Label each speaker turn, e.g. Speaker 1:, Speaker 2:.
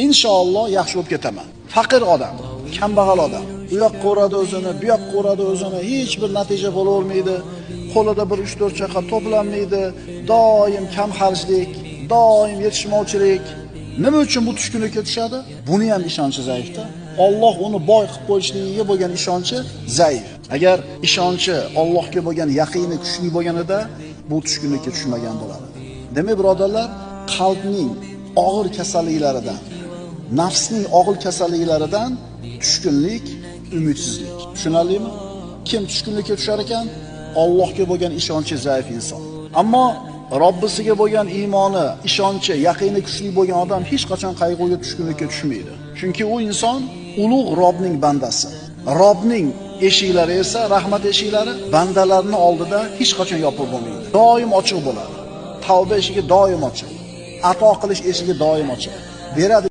Speaker 1: Inshaalloh yaxshi bo'lib ketaman. Faqir odam, kambag'al odam. U yoqqa uradi o'zini, bu yoqqa uradi o'zini, hech bir natija bo'lavermaydi. Qo'lida bir 3-4 chaqa to'planmaydi. Doim kam xarjlik, doim yetishmovchilik. Nima uchun bu tushkunlikka tushadi? Buni ham ishonchi zaifda. Alloh uni boy qilib qo'yishligiga bo'lgan ishonchi zaif. Agar ishonchi Allohga bo'lgan yaqini kuchli bo'lganida bu tushkunlikka tushmagan bo'ladi. Demak, birodarlar, qalbning og'ir kasalliklaridan, nafsning og'ir kasalliklaridan tushkunlik, umidsizlik. Tushunarlimi? Kim tushkunlikka tushar ekan, Allohga bo'lgan ishonchi zaif inson. Ammo Robbisiga bo'lgan iymoni, ishonchi, yaqini kuchli bo'lgan odam hech qachon qayg'uga, tushkunlikka tushmaydi. Chunki u inson ulug' Robning bandasi. Robning eshiklari esa rahmat eshiklari bandalarning oldida hech qachon yopiq bo'lmaydi. Doim ochiq bo'ladi. Tavba eshigi doim ochiq. Ato qilish eshigi doim ochiq. Beradi.